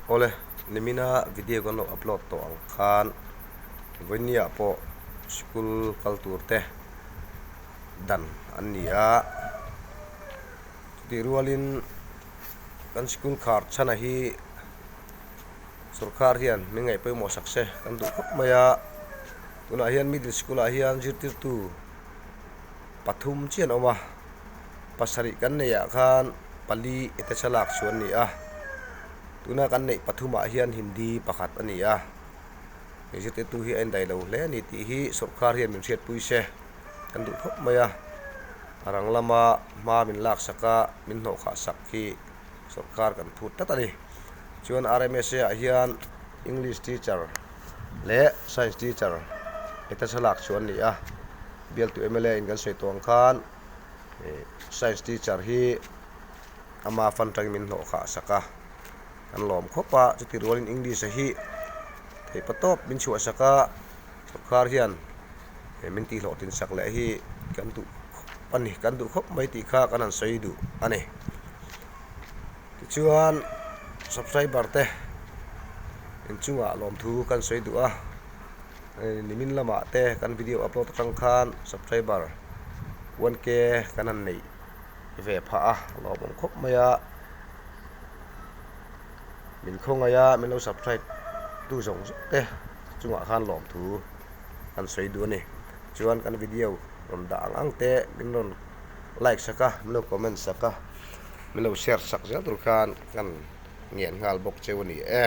Awle, nimina video kan lo upload tawh ang khan vawinia pawh sikul kal tur te dan an ni a, chutih rualin kan sikul khar chhana hi sorkar hian min ngaih pawimawh sak se kan duh khawp mai a, tunah hian middle school ah hian zirtirtu pathum chiah an awm a, pasarih kan neih ah khan pali ete thlalak chu an ni a, tuna kan neih pathum ah hian hindi pakhat a ni a, he zirtirtu hi a indaih lo hle a ni tih hi sawrkar hian min hriatpui se kan duh khawp mai a, a rang lama hma min lak sak a min hnawh khah sak hi sawrkar kan phut tlat a ni. Chuan RMSA ah hian English teacher leh Science teacher heta thlalak chu an ni a, bialtu mla in kan sawi tawh ang khan Science teacher hi ama fund atangin min hlawh khah sak a, kan lawm khawp a, chuti rualin English a hi theihpa tawp min chhuah sak a, sawrkar hian min tihhlawhtlin sak leh hi kan duh khawp a ni, kan duh khawp mai tih kha kan han sawi duh a ni. Tichuan subscriber te inchungah lawmthu kan sawi duh a, nimin lamah te kan video upload atang khan subscriber 1k kan han neih ve phah a, lawmawm khawp mai a, min khawngaih a min lo subscribe tu zawng zawng te chungah khan lawmthu kan sawi duh a ni. Chuan kan video rawn dah ang ang te min rawn like sak a, min lo comment sak a. Min lo share sak zel tur khan kan ngen nghal bawk cheu a ni e.